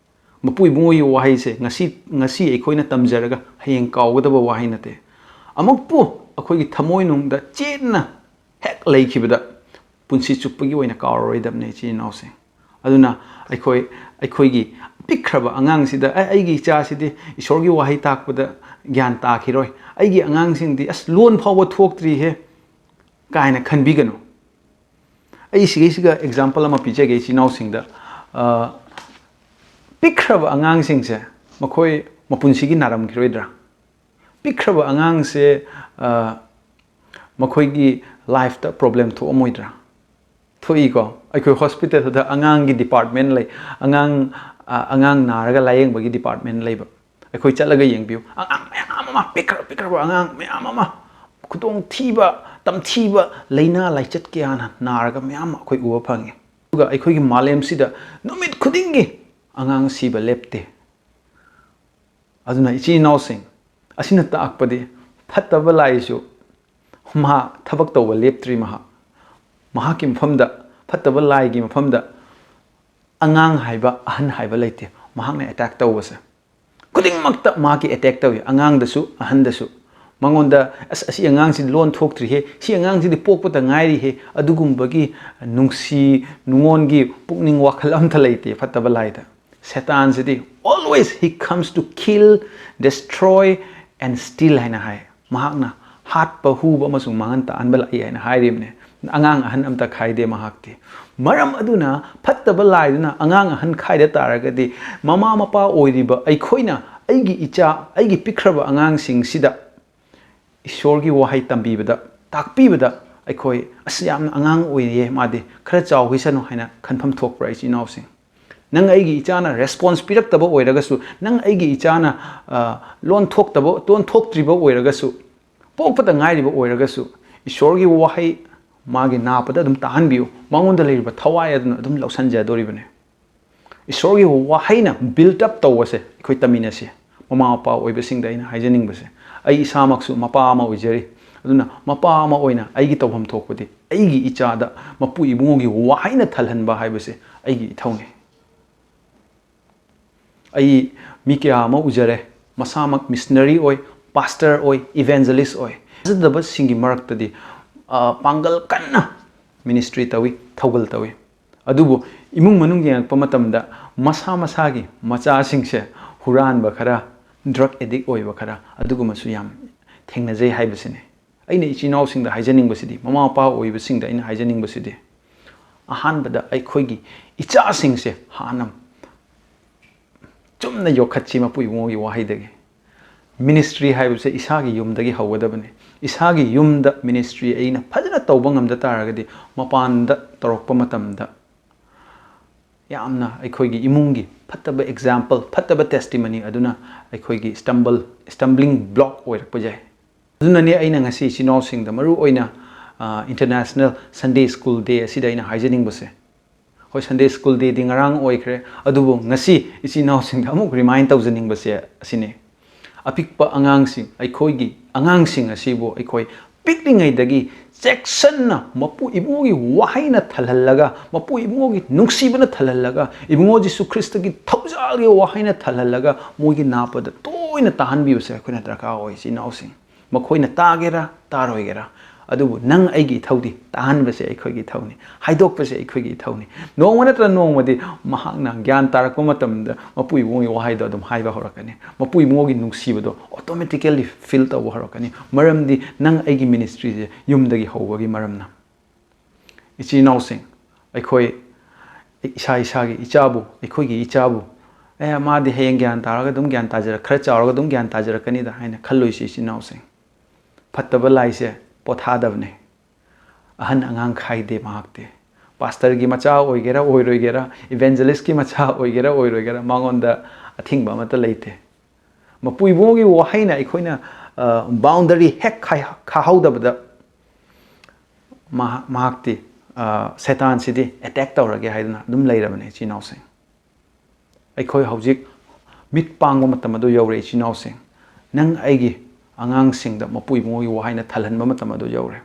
ꯃꯄꯨ ꯏꯕꯨꯡꯉꯣꯒꯤ ꯋꯥꯍꯩꯁꯦ ꯉꯁꯤ, ꯉꯁꯤ ꯑꯩꯈꯣꯏꯅ ꯇꯝꯖꯔꯒ ꯍꯌꯦꯡ ꯀꯥꯎꯒꯗꯕ ꯋꯥꯍꯩ ꯅꯠꯇꯦ꯫ ꯑꯃꯨꯛꯄꯨ ꯑꯩꯈꯣꯏꯒꯤ ꯊꯃꯣꯏꯅꯨꯡꯗ ꯆꯦꯠꯅ ꯍꯦꯛ ꯂꯩꯈꯤꯕꯗ ꯄꯨꯟꯁꯤ ꯆꯨꯞꯄꯒꯤ ꯑꯣꯏꯅ ꯀꯥꯎꯔꯔꯣꯏꯗꯕꯅꯦ, ꯏꯆꯤꯟ ꯏꯅꯥꯎꯁꯤꯡ꯫ ꯑꯗꯨꯅ ꯑꯩꯈꯣꯏ, ꯑꯩꯈꯣꯏꯒꯤ ꯄꯤꯛꯈ꯭ꯔꯕ ꯑꯉꯥꯡꯁꯤꯗ, "ꯑꯦ, ꯑꯩꯒꯤ ꯏꯆꯥꯁꯤꯗꯤ ꯏꯁꯣꯔꯒꯤ ꯋꯥꯍꯩ ꯇꯥꯛꯄꯗ ꯒ꯭ꯌꯥꯟ ꯇꯥꯈꯤꯔꯣꯏ, ꯑꯩꯒꯤ ꯑꯉꯥꯡꯁꯤꯡꯗꯤ ꯑꯁ ꯂꯣꯟ ꯐꯥꯎꯕ ꯊꯣꯛꯇ꯭ꯔꯤꯍꯦ" ꯀꯥꯏꯅ ꯈꯟꯕꯤꯒꯅꯨ꯫ ꯑꯩ ꯁꯤꯒꯤꯁꯤꯒ ꯑꯦꯛꯖꯥꯝꯄꯜ ꯑꯃ ꯄꯤꯖꯒꯦ, ꯏꯆꯤꯟ ꯏꯅꯥꯎꯁꯤꯡꯗ꯫ ꯑ, ꯄꯤꯛꯈ꯭ꯔꯕ ꯑꯉꯥꯡꯁꯤꯡꯁꯦ ꯃꯈꯣꯏ ꯃꯄꯨꯟꯁꯤꯒꯤ ꯅꯥꯔꯝꯈꯤꯔꯣꯏꯗ꯭ꯔꯥ? ꯄꯤꯛꯈ꯭ꯔꯕ ꯑꯉꯥꯡꯁꯦ, ꯑ, ꯃꯈꯣꯏꯒꯤ ꯂꯥꯏꯐꯇ ꯄ꯭ꯔꯣꯕ꯭ꯂꯦꯝ ꯊꯣꯛꯑꯝꯃꯣꯏꯗ꯭ꯔꯥ? ꯊꯣꯛꯏꯀꯣ꯫ ꯑꯩꯈꯣꯏ ꯍꯣꯁꯄꯤꯇꯥꯜꯗ ꯑꯉꯥꯡꯒꯤ ꯗꯤꯄꯥꯔꯠꯃꯦꯟ ꯂꯩ, ꯑꯉꯥꯡ, ꯑ, ꯑꯉꯥꯡ ꯅꯥꯔꯒ ꯂꯥꯌꯦꯡꯕꯒꯤ ꯗꯤꯄꯥꯔꯠꯃꯦꯟ ꯂꯩꯕ꯫ ꯑꯩꯈꯣꯏ ꯆꯠꯂꯒ ꯌꯦꯡꯕꯤꯌꯨ, ꯑꯉꯥꯡ ꯃꯌꯥꯝ ꯑꯃ, ꯄꯤꯛꯈ꯭ꯔ ꯄꯤꯛꯈ꯭ꯔꯕ ꯑꯉꯥꯡ ꯃꯌꯥꯝ ꯑꯃ, ꯈꯨꯗꯣꯡꯊꯤꯕ, ꯇꯝꯊꯤꯕ ꯂꯥꯏꯅꯥ ꯂꯥꯏꯆꯠ ꯀꯌꯥꯅ ꯅꯥꯔꯒ ꯃꯌꯥꯝ ꯑꯃ ꯑꯩꯈꯣꯏ ꯎꯕ ꯐꯪꯉꯤ꯫ ꯑꯗꯨꯒ ꯑꯩꯈꯣꯏꯒꯤ ꯃꯥꯂꯦꯝꯁꯤꯗ ꯅꯨꯃꯤꯠ ꯈꯨꯗꯤꯡꯒꯤ ꯑꯉꯥꯡ ꯁꯤꯕ ꯂꯦꯞꯇꯦ꯫ ꯑꯗꯨꯅ ꯏꯆꯤꯟ ꯏꯅꯥꯎꯁꯤꯡ, ꯑꯁꯤꯅ ꯇꯥꯛꯄꯗꯤ ꯐꯠꯇꯕ ꯂꯥꯏꯁꯨ ꯃꯍꯥꯛ ꯊꯕꯛ ꯇꯧꯕ ꯂꯦꯞꯇ꯭ꯔꯤ꯫ ꯃꯍꯥꯛ, ꯃꯍꯥꯛꯀꯤ ꯃꯐꯝꯗ, ꯐꯠꯇꯕ ꯂꯥꯏꯒꯤ ꯃꯐꯝꯗ ꯑꯉꯥꯡ ꯍꯥꯏꯕ, ꯑꯍꯟ ꯍꯥꯏꯕ ꯂꯩꯇꯦ꯫ ꯃꯍꯥꯛꯅ ꯑꯦꯇꯦꯛ ꯇꯧꯕꯁꯦ, ꯈꯨꯗꯤꯡꯃꯛꯇ ꯃꯍꯥꯛꯀꯤ ꯑꯦꯇꯦꯛ ꯇꯧꯏ, ꯑꯉꯥꯡꯗꯁꯨ, ꯑꯍꯟꯗꯁꯨ꯫ ꯃꯉꯣꯟꯗ, "ꯑꯁ, ꯑꯁꯤ ꯑꯉꯥꯡꯁꯤꯗꯤ ꯂꯣꯟ ꯊꯣꯛꯇ꯭ꯔꯤꯍꯦ, ꯁꯤ ꯑꯉꯥꯡꯁꯤꯗꯤ ꯄꯣꯛꯄꯇ ꯉꯥꯏꯔꯤꯍꯦ", ꯑꯗꯨꯒꯨꯝꯕꯒꯤ ꯅꯨꯡꯁꯤ ꯅꯨꯡꯉꯣꯟꯒꯤ ꯄꯨꯛꯅꯤꯡ ꯋꯥꯈꯜ ꯑꯝꯇ ꯂꯩꯇꯦ ꯐꯠꯇꯕ ꯂꯥꯏꯗ꯫ ꯁꯦꯇꯥꯟꯁꯤꯗꯤ, "Always he comes to kill, destroy and steal" ꯍꯥꯏꯅ ꯍꯥꯏ꯫ ꯃꯍꯥꯛꯅ ꯍꯥꯠꯄ, ꯍꯨꯕ ꯑꯃꯁꯨꯡ ꯃꯥꯡꯍꯟ ꯇꯥꯛꯍꯟꯕ ꯂꯥꯛꯏ ꯍꯥꯏꯅ ꯍꯥꯏꯔꯤꯕꯅꯦ꯫ ꯑꯉꯥꯡ ꯑꯍꯟ ꯑꯝꯇ ꯈꯥꯏꯗꯦ ꯃꯍꯥꯛꯇꯤ꯫ ꯃꯔꯝ ꯑꯗꯨꯅ ꯐꯠꯇꯕ ꯂꯥꯏꯗꯨꯅ ꯑꯉꯥꯡ ꯑꯍꯟ ꯈꯥꯏꯗ ꯇꯥꯔꯒꯗꯤ, ꯃꯃꯥ ꯃꯄꯥ ꯑꯣꯏꯔꯤꯕ ꯑꯩꯈꯣꯏꯅ ꯑꯩꯒꯤ ꯏꯆꯥ, ꯑꯩꯒꯤ ꯄꯤꯛꯈ꯭ꯔꯕ ꯑꯉꯥꯡꯁꯤꯡꯁꯤꯗ ꯏꯁꯣꯔꯒꯤ ꯋꯥꯍꯩ ꯇꯝꯕꯤꯕꯗ, ꯇꯥꯛꯄꯤꯕꯗ ꯑꯩꯈꯣꯏ, "ꯑꯁ, ꯌꯥꯝꯅ ꯑꯉꯥꯡ ꯑꯣꯏꯔꯤꯌꯦ, ꯃꯥꯗꯤ ꯈꯔ ꯆꯥꯎꯈꯤꯁꯅꯨ" ꯍꯥꯏꯅ ꯈꯟꯐꯝ ꯊꯣꯛꯄ꯭ꯔꯥ, ꯏꯆꯤꯟ ꯏꯅꯥꯎꯁꯤꯡ? ꯅꯪ ꯑꯩꯒꯤ ꯏꯆꯥꯅ ꯔꯦꯁꯄꯣꯟꯁ ꯄꯤꯔꯛꯇꯕ ꯑꯣꯏꯔꯒꯁꯨ, ꯅꯪ ꯑꯩꯒꯤ ꯏꯆꯥꯅ, ꯑ, ꯂꯣꯟ ꯊꯣꯛꯇꯕ, ꯂꯣꯟ ꯊꯣꯛꯇ꯭ꯔꯤꯕ ꯑꯣꯏꯔꯒꯁꯨ, ꯄꯣꯛꯄꯇ ꯉꯥꯏꯔꯤꯕ ꯑꯣꯏꯔꯒꯁꯨ, ꯏꯁꯣꯔꯒꯤ ꯋꯥꯍꯩ ꯃꯥꯒꯤ ꯅꯥꯄꯗ ꯑꯗꯨꯝ ꯇꯥꯍꯟꯕꯤꯌꯨ꯫ ꯃꯉꯣꯟꯗ ꯂꯩꯔꯤꯕ ꯊꯋꯥꯏ ꯑꯗꯨꯅ ꯑꯗꯨꯝ ꯂꯧꯁꯤꯟꯖꯗꯣꯔꯤꯕꯅꯤ꯫ ꯏꯁꯣꯔꯒꯤ ꯋꯥꯍꯩꯅ ꯕꯤꯜꯗ ꯑꯞ ꯇꯧꯕꯁꯦ ꯑꯩꯈꯣꯏ ꯇꯝꯃꯤꯟꯅꯁꯤ꯫ ꯃꯃꯥ ꯃꯄꯥ ꯑꯣꯏꯕꯁꯤꯡꯗ ꯑꯩꯅ ꯍꯥꯏꯖꯅꯤꯡꯕꯁꯦ, ꯑꯩ ꯏꯁꯥꯃꯛꯁꯨ ꯃꯄꯥ ꯑꯃ ꯑꯣꯏꯖꯔꯤ꯫ ꯑꯗꯨꯅ ꯃꯄꯥ ꯑꯃ ꯑꯣꯏꯅ ꯑꯩꯒꯤ ꯇꯧꯐꯝ ꯊꯣꯛꯄꯗꯤ ꯑꯩꯒꯤ ꯏꯆꯥꯗ ꯃꯄꯨ ꯏꯕꯨꯡꯉꯣꯒꯤ ꯋꯥꯍꯩꯅ ꯊꯜꯍꯟꯕ ꯍꯥꯏꯕꯁꯦ ꯑꯩꯒꯤ ꯏꯊꯧꯅꯤ꯫ ꯑꯩ ꯃꯤ ꯀꯌꯥ ꯑꯃ ꯎꯖꯔꯦ, ꯃꯁꯥꯃꯛ ꯃꯤꯁꯅꯔꯤ ꯑꯣꯏ, ꯄꯥꯁꯇꯔ ꯑꯣꯏ, ꯏꯚꯦꯟꯖꯦꯂꯤꯁ ꯑꯣꯏ꯫ ꯊꯥꯖꯗꯕꯁꯤꯡꯒꯤ ꯃꯔꯛꯇꯗꯤ, ꯑ, ꯄꯥꯡꯒꯜ ꯀꯟꯅ ꯃꯤꯅꯤꯁꯇ꯭ꯔꯤ ꯇꯧꯏ, ꯊꯧꯒꯜ ꯇꯧꯏ꯫ ꯑꯗꯨꯕꯨ ꯏꯃꯨꯡ ꯃꯅꯨꯡ ꯌꯦꯡꯉꯛꯄ ꯃꯇꯝꯗ ꯃꯁꯥ ꯃꯁꯥꯒꯤ ꯃꯆꯥꯁꯤꯡꯁꯦ ꯍꯨꯔꯥꯟꯕ ꯈꯔ, ꯗ꯭ꯔꯒ ꯑꯦꯗꯤꯛ ꯑꯣꯏꯕ ꯈꯔ, ꯑꯗꯨꯒꯨꯝꯕꯁꯨ ꯌꯥꯝ ꯊꯦꯡꯅꯖꯩ ꯍꯥꯏꯕꯁꯤꯅꯤ꯫ ꯑꯩꯅ ꯏꯆꯤꯟ ꯏꯅꯥꯎꯁꯤꯡꯗ ꯍꯥꯏꯖꯅꯤꯡꯕꯁꯤꯗꯤ, ꯃꯃꯥ ꯃꯄꯥ ꯑꯣꯏꯕꯁꯤꯡꯗ ꯑꯩꯅ ꯍꯥꯏꯖꯅꯤꯡꯕꯁꯤꯗꯤ, ꯑꯍꯥꯟꯕꯗ ꯑꯩꯈꯣꯏꯒꯤ ꯏꯆꯥꯁꯤꯡꯁꯦ ꯍꯥꯟꯅ ꯆꯨꯝꯅ ꯌꯣꯛꯈꯠꯁꯤ ꯃꯄꯨ ꯏꯕꯨꯡꯉꯣꯒꯤ ꯋꯥꯍꯩꯗꯒꯤ꯫ ꯃꯤꯅꯤꯁꯇ꯭ꯔꯤ ꯍꯥꯏꯕꯁꯦ ꯏꯁꯥꯒꯤ ꯌꯨꯝꯗꯒꯤ ꯍꯧꯒꯗꯕꯅꯤ꯫ ꯏꯁꯥꯒꯤ ꯌꯨꯝꯗ ꯃꯤꯅꯤꯁꯇ꯭ꯔꯤ ꯑꯩꯅ ꯐꯖꯅ ꯇꯧꯕ ꯉꯝꯗ ꯇꯥꯔꯒꯗꯤ, ꯃꯄꯥꯟꯗ ꯇꯧꯔꯛꯄ ꯃꯇꯝꯗ ꯌꯥꯝꯅ ꯑꯩꯈꯣꯏꯒꯤ ꯏꯃꯨꯡꯒꯤ ꯐꯠꯇꯕ ꯑꯦꯛꯖꯥꯝꯄꯜ, ꯐꯠꯇꯕ ꯇꯦꯁꯇꯤꯃꯅꯤ ꯑꯗꯨꯅ ꯑꯩꯈꯣꯏꯒꯤ ꯁ꯭ꯇꯝꯕꯜ, ꯁ꯭ꯇꯝꯕ꯭ꯂꯤꯡ ꯕ꯭ꯂꯣꯛ ꯑꯣꯏꯔꯛꯄ ꯌꯥꯏ꯫ ꯑꯗꯨꯅꯅꯦ ꯑꯩꯅ ꯉꯁꯤ ꯏꯆꯤꯟ ꯏꯅꯥꯎꯁꯤꯡꯗ, ꯃꯔꯨ ꯑꯣꯏꯅ, ꯑ, ꯏꯟꯇꯔꯅꯦꯁꯅꯦꯜ ꯁꯟꯗꯦ ꯁ꯭ꯀꯨꯜ ꯗꯦ ꯑꯁꯤꯗ ꯑꯩꯅ ꯍꯥꯏꯖꯅꯤꯡꯕꯁꯦ, ꯍꯣꯏ, ꯁꯟꯗꯦ ꯁ꯭ꯀꯨꯜ ꯗꯦꯗꯤ ꯉꯔꯥꯡ ꯑꯣꯏꯈ꯭ꯔꯦ, ꯑꯗꯨꯕꯨ ꯉꯁꯤ ꯏꯆꯤꯟ ꯏꯅꯥꯎꯁꯤꯡꯗ ꯑꯃꯨꯛ ꯔꯤꯃꯥꯏꯟ ꯇꯧꯖꯅꯤꯡꯕꯁꯦ ꯑꯁꯤꯅꯤ꯫ ꯑꯄꯤꯛꯄ ꯑꯉꯥꯡꯁꯤꯡ, ꯑꯩꯈꯣꯏꯒꯤ ꯑꯉꯥꯡꯁꯤꯡ ꯑꯁꯤꯕꯨ ꯑꯩꯈꯣꯏ ꯄꯤꯛꯂꯤꯉꯩꯗꯒꯤ ꯆꯦꯛꯁꯟꯅ ꯃꯄꯨ ꯏꯕꯨꯡꯉꯣꯒꯤ ꯋꯥꯍꯩꯅ ꯊꯜꯍꯜꯂꯒ, ꯃꯄꯨ ꯏꯕꯨꯡꯉꯣꯒꯤ ꯅꯨꯡꯁꯤꯕꯅ ꯊꯜꯍꯜꯂꯒ, ꯏꯕꯨꯡꯉꯣ ꯖꯤꯁꯨ ꯈ꯭ꯔꯤꯁꯇꯒꯤ ꯊꯧꯖꯥꯜꯒꯤ ꯋꯥꯍꯩꯅ ꯊꯜꯍꯜꯂꯒ, ꯃꯣꯏꯒꯤ ꯅꯥꯄꯗ ꯇꯣꯏꯅ ꯇꯥꯍꯟꯕꯤꯕꯁꯦ ꯑꯩꯈꯣꯏꯅ ꯗꯔꯀꯥꯔ ꯑꯣꯏ, ꯏꯆꯤꯟ ꯏꯅꯥꯎꯁꯤꯡ꯫ ꯃꯈꯣꯏꯅ ꯇꯥꯒꯦꯔꯥ ꯇꯥꯔꯣꯏꯒꯦꯔꯥ, ꯑꯗꯨꯕꯨ ꯅꯪ ꯑꯩꯒꯤ ꯏꯊꯧꯗꯤ ꯇꯥꯍꯟꯕꯁꯦ ꯑꯩꯈꯣꯏꯒꯤ ꯏꯊꯧꯅꯤ, ꯍꯥꯏꯗꯣꯛꯄꯁꯦ ꯑꯩꯈꯣꯏꯒꯤ ꯏꯊꯧꯅꯤ꯫ ꯅꯣꯡꯃ ꯅꯠꯇ꯭ꯔ ꯅꯣꯡꯃꯗꯤ ꯃꯍꯥꯛꯅ ꯒ꯭ꯌꯥꯟ ꯇꯥꯔꯛꯄ ꯃꯇꯝꯗ ꯃꯄꯨ ꯏꯕꯨꯡꯉꯣꯒꯤ ꯋꯥꯍꯩꯗꯣ ꯑꯗꯨꯝ ꯍꯥꯏꯕ ꯍꯧꯔꯛꯀꯅꯤ꯫ ꯃꯄꯨ ꯏꯕꯨꯡꯉꯣꯒꯤ ꯅꯨꯡꯁꯤꯕꯗꯣ automatically feel ꯇꯧꯕ ꯍꯧꯔꯛꯀꯅꯤ, ꯃꯔꯝꯗꯤ ꯅꯪ ꯑꯩꯒꯤ ꯃꯤꯅꯤꯁꯇ꯭ꯔꯤꯁꯦ ꯌꯨꯝꯗꯒꯤ ꯍꯧꯕꯒꯤ ꯃꯔꯝꯅ꯫ ꯏꯆꯤꯟ ꯏꯅꯥꯎꯁꯤꯡ, ꯑꯩꯈꯣꯏ ꯏꯁꯥ ꯏꯁꯥꯒꯤ ꯏꯆꯥꯕꯨ, ꯑꯩꯈꯣꯏꯒꯤ ꯏꯆꯥꯕꯨ, "ꯑꯦ, ꯃꯥꯗꯤ ꯍꯌꯦꯡ ꯒ꯭ꯌꯥꯟ ꯇꯥꯔꯒ ꯑꯗꯨꯝ ꯒ꯭ꯌꯥꯟ ꯇꯥꯖꯔꯛ-, ꯈꯔ ꯆꯥꯎꯔꯒ ꯑꯗꯨꯝ ꯒ꯭ꯌꯥꯟ ꯇꯥꯖꯔꯛꯀꯅꯤꯗ" ꯍꯥꯏꯅ ꯈꯜꯂꯣꯏꯁꯤ, ꯏꯆꯤꯟ ꯏꯅꯥꯎꯁꯤꯡ꯫ ꯐꯠꯇꯕ ꯂꯥꯏꯁꯦ ꯄꯣꯊꯥꯗꯕꯅꯦ꯫ ꯑꯍꯟ ꯑꯉꯥꯡ ꯈꯥꯏꯗꯦ ꯃꯍꯥꯛꯇꯤ꯫ ꯄꯥꯁꯇꯔꯒꯤ ꯃꯆꯥ ꯑꯣꯏꯒꯦꯔꯥ ꯑꯣꯏꯔꯣꯏꯒꯦꯔꯥ, ꯏꯚꯦꯟꯖꯦꯂꯤꯁꯀꯤ ꯃꯆꯥ ꯑꯣꯏꯒꯦꯔꯥ ꯑꯣꯏꯔꯣꯏꯒꯦꯔꯥ, ꯃꯉꯣꯟꯗ ꯑꯊꯤꯡꯕ ꯑꯃꯠꯇ ꯂꯩꯇꯦ꯫ ꯃꯄꯨ ꯏꯕꯨꯡꯉꯣꯒꯤ ꯋꯥꯍꯩꯅ ꯑꯩꯈꯣꯏꯅ, ꯑ, ꯕꯥꯎꯟꯗꯔꯤ ꯍꯦꯛ ꯈꯥꯏ-, ꯈꯥꯍꯧꯗꯕꯗ ꯃꯍꯥꯛ, ꯃꯍꯥꯛꯇꯤ, ꯑ, ꯁꯩꯇꯥꯟꯁꯤꯗꯤ ꯑꯦꯇꯦꯛ ꯇꯧꯔꯒꯦ ꯍꯥꯏꯗꯨꯅ ꯑꯗꯨꯝ ꯂꯩꯔꯕꯅꯦ, ꯏꯆꯤꯟ ꯏꯅꯥꯎꯁꯤꯡ꯫ ꯑꯩꯈꯣꯏ ꯍꯧꯖꯤꯛ ꯃꯤꯠ ꯄꯥꯡꯕ ꯃꯇꯝ ꯑꯗꯨ ꯌꯧꯔꯦ, ꯏꯆꯤꯟ ꯏꯅꯥꯎꯁꯤꯡ꯫ ꯅꯪ ꯑꯩꯒꯤ ꯑꯉꯥꯡꯁꯤꯡꯗ ꯃꯄꯨ ꯏꯕꯨꯡꯉꯣꯒꯤ ꯋꯥꯍꯩꯅ ꯊꯜꯍꯟꯕ ꯃꯇꯝ ꯑꯗꯨ ꯌꯧꯔꯦ꯫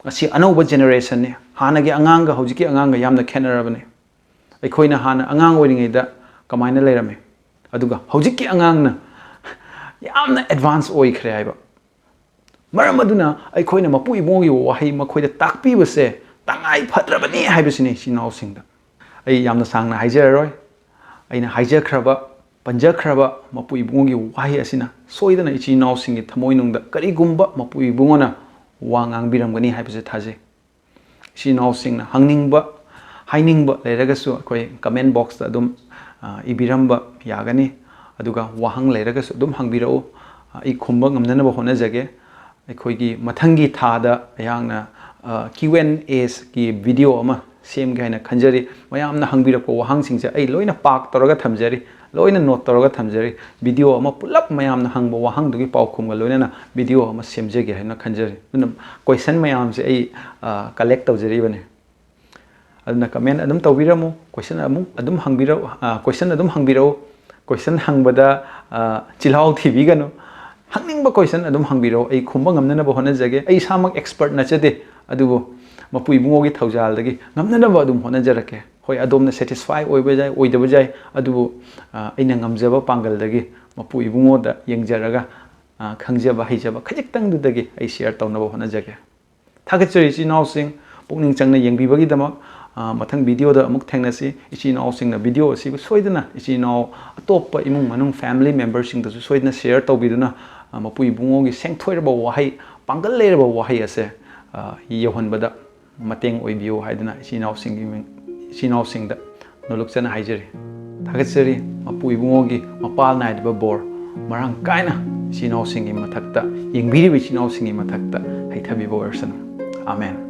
ꯑꯁꯤ ꯑꯅꯧꯕ ꯖꯦꯅꯦꯔꯦꯁꯟꯅꯤ꯫ ꯍꯥꯟꯅꯒꯤ ꯑꯉꯥꯡꯒ ꯍꯧꯖꯤꯛꯀꯤ ꯑꯉꯥꯡꯒ ꯌꯥꯝꯅ ꯈꯦꯠꯅꯔꯕꯅꯤ꯫ ꯑꯩꯈꯣꯏꯅ ꯍꯥꯟꯅ ꯑꯉꯥꯡ ꯑꯣꯏꯔꯤꯉꯩꯗ ꯀꯃꯥꯏꯅ ꯂꯩꯔꯝꯃꯤ, ꯑꯗꯨꯒ ꯍꯧꯖꯤꯛꯀꯤ ꯑꯉꯥꯡꯅ ꯌꯥꯝꯅ ꯑꯦꯗꯚꯥꯟꯁ ꯑꯣꯏꯈ꯭ꯔꯦ ꯍꯥꯏꯕ꯫ ꯃꯔꯝ ꯑꯗꯨꯅ ꯑꯩꯈꯣꯏꯅ ꯃꯄꯨ ꯏꯕꯨꯡꯒꯤ ꯋꯥꯍꯩ ꯃꯈꯣꯏꯗ ꯇꯥꯛꯄꯤꯕꯁꯦ ꯇꯉꯥꯏ ꯐꯗ꯭ꯔꯕꯅꯤ ꯍꯥꯏꯕꯁꯤꯅꯤ ꯏꯆꯤꯟ ꯏꯅꯥꯎꯁꯤꯡꯗ꯫ ꯑꯩ ꯌꯥꯝꯅ ꯁꯥꯡꯅ ꯍꯥꯏꯖꯔꯔꯣꯏ꯫ ꯑꯩꯅ ꯍꯥꯏꯖꯈ꯭ꯔꯕ, ꯄꯟꯖꯈ꯭ꯔꯕ ꯃꯄꯨ ꯏꯕꯨꯡꯒꯤ ꯋꯥꯍꯩ ꯑꯁꯤꯅ ꯁꯣꯏꯗꯅ ꯏꯆꯤꯟ ꯏꯅꯥꯎꯁꯤꯡꯒꯤ ꯊꯃꯣꯏꯅꯨꯡꯗ ꯀꯔꯤꯒꯨꯝꯕ ꯃꯄꯨ ꯏꯕꯨꯡꯉꯣꯅ ꯋꯥ ꯉꯥꯡꯕꯤꯔꯝꯒꯅꯤ ꯍꯥꯏꯕꯁꯦ ꯊꯥꯖꯩ꯫ ꯏꯆꯤꯟ ꯏꯅꯥꯎꯁꯤꯡꯅ ꯍꯪꯅꯤꯡꯕ, ꯍꯥꯏꯅꯤꯡꯕ ꯂꯩꯔꯒꯁꯨ ꯑꯩꯈꯣꯏ comment boxꯇ ꯑꯗꯨꯝ, ꯑ, ꯏꯕꯤꯔꯝꯕ ꯌꯥꯒꯅꯤ꯫ ꯑꯗꯨꯒ ꯋꯥꯍꯪ ꯂꯩꯔꯒꯁꯨ ꯑꯗꯨꯝ ꯍꯪꯕꯤꯔꯛꯎ꯫ ꯑ, ꯑꯩ ꯈꯨꯝꯕ ꯉꯝꯅꯅꯕ ꯍꯣꯠꯅꯖꯒꯦ꯫ ꯑꯩꯈꯣꯏꯒꯤ ꯃꯊꯪꯒꯤ ꯊꯥꯗ ꯑꯩꯍꯥꯛꯅ, ꯑ, Q and Aꯒꯤ video ꯑꯃ ꯁꯦꯝꯒꯦ ꯍꯥꯏꯅ ꯈꯟꯖꯔꯤ꯫ ꯃꯌꯥꯝꯅ ꯍꯪꯕꯤꯔꯛꯄ ꯋꯥꯍꯪꯁꯤꯡꯁꯦ ꯑꯩ ꯂꯣꯏꯅ pack ꯇꯧꯔꯒ ꯊꯝꯖꯔꯤ, ꯂꯣꯏꯅ note ꯇꯧꯔꯒ ꯊꯝꯖꯔꯤ꯫ Video ꯑꯃ ꯄꯨꯂꯞ ꯃꯌꯥꯝꯅ ꯍꯪꯕ ꯋꯥꯍꯪꯗꯨꯒꯤ ꯄꯥꯎꯈꯨꯝꯒ ꯂꯣꯏꯅꯅ video ꯑꯃ ꯁꯦꯝꯖꯒꯦ ꯍꯥꯏꯅ ꯈꯟꯖꯔꯤ꯫ ꯑꯗꯨꯅ question ꯃꯌꯥꯝꯁꯦ ꯑꯩ, ꯑ, collect ꯇꯧꯖꯔꯤꯕꯅꯤ꯫ ꯑꯗꯨꯅ comment ꯑꯗꯨꯝ ꯇꯧꯕꯤꯔꯝꯃꯨ, question ꯑꯃꯨꯛ ꯑꯗꯨꯝ ꯍꯪꯕꯤꯔꯛꯎ, ꯑ, question ꯑꯗꯨꯝ ꯍꯪꯕꯤꯔꯛꯎ꯫ Question ꯍꯪꯕꯗ, ꯑ, ꯆꯤꯜꯍꯥꯎ ꯊꯤꯕꯤꯒꯅꯨ꯫ ꯍꯪꯅꯤꯡꯕ question ꯑꯗꯨꯝ ꯍꯪꯕꯤꯔꯛꯎ, ꯑꯩ ꯈꯨꯝꯕ ꯉꯝꯅꯅꯕ ꯍꯣꯠꯅꯖꯒꯦ꯫ ꯑꯩ ꯏꯁꯥꯃꯛ expert ꯅꯠꯆꯗꯦ, ꯑꯗꯨꯕꯨ ꯃꯄꯨ ꯏꯕꯨꯡꯉꯣꯒꯤ ꯊꯧꯖꯥꯜꯗꯒꯤ ꯉꯝꯅꯅꯕ ꯑꯗꯨꯝ ꯍꯣꯠꯅꯖꯔꯛꯀꯦ꯫ ꯍꯣꯏ, ꯑꯗꯣꯝꯅ satisfy ꯑꯣꯏꯕ ꯌꯥꯏ, ꯑꯣꯏꯗꯕ ꯌꯥꯏ, ꯑꯗꯨꯕꯨ, ꯑ, ꯑꯩꯅ ꯉꯝꯖꯕ ꯄꯥꯡꯒꯜꯗꯒꯤ ꯃꯄꯨ ꯏꯕꯨꯡꯉꯣꯗ ꯌꯦꯡꯖꯔꯒ, ꯑ, ꯈꯪꯖꯕ ꯍꯩꯖꯕ ꯈꯖꯤꯛꯇꯪꯗꯨꯗꯒꯤ ꯑꯩ share ꯇꯧꯅꯕ ꯍꯣꯠꯅꯖꯒꯦ꯫ ꯊꯥꯒꯠꯆꯔꯤ ꯏꯆꯤꯟ ꯏꯅꯥꯎꯁꯤꯡ, ꯄꯨꯛꯅꯤꯡ ꯆꯪꯅ ꯌꯦꯡꯕꯤꯕꯒꯤꯗꯃꯛ꯫ ꯑ, ꯃꯊꯪ videoꯗ ꯑꯃꯨꯛ ꯊꯦꯡꯅꯁꯤ꯫ ꯏꯆꯤꯟ ꯏꯅꯥꯎꯁꯤꯡꯅ video ꯑꯁꯤꯕꯨ ꯁꯣꯏꯗꯅ ꯏꯆꯤꯟ ꯏꯅꯥꯎ ꯑꯇꯣꯞꯄ ꯏꯃꯨꯡ ꯃꯅꯨꯡ family memberꯁꯤꯡꯗꯁꯨ ꯁꯣꯏꯗꯅ share ꯇꯧꯕꯤꯗꯨꯅ, ꯑ, ꯃꯄꯨ ꯏꯕꯨꯡꯉꯣꯒꯤ ꯁꯦꯡꯊꯣꯏꯔꯕ ꯋꯥꯍꯩ, ꯄꯥꯡꯒꯜ ꯂꯩꯔꯕ ꯋꯥꯍꯩ ꯑꯁꯦ, ꯑ, ꯌꯧꯍꯟꯕꯗ ꯃꯇꯦꯡ ꯑꯣꯏꯕꯤꯌꯨ ꯍꯥꯏꯗꯨꯅ ꯏꯆꯤꯟ ꯏꯅꯥꯎꯁꯤꯡꯒꯤ ꯃꯤꯡ-, ꯏꯆꯤꯟ ꯏꯅꯥꯎꯁꯤꯡꯗ ꯅꯣꯂꯨꯛꯆꯅ ꯍꯥꯏꯖꯔꯤ꯫ ꯊꯥꯒꯠꯆꯔꯤ꯫ ꯃꯄꯨ ꯏꯕꯨꯡꯉꯣꯒꯤ ꯃꯄꯥꯜ ꯅꯥꯏꯗꯕ ꯕꯣꯔ ꯃꯔꯥꯡ ꯀꯥꯏꯅ ꯏꯆꯤꯟ ꯏꯅꯥꯎꯁꯤꯡꯒꯤ ꯃꯊꯛꯇ, ꯌꯦꯡꯕꯤꯔꯤꯕ ꯏꯆꯤꯟ ꯏꯅꯥꯎꯁꯤꯡꯒꯤ ꯃꯊꯛꯇ ꯍꯩꯊꯕꯤꯕ ꯑꯣꯏꯔꯁꯅꯨ꯫ ꯑꯥꯃꯦꯟ꯫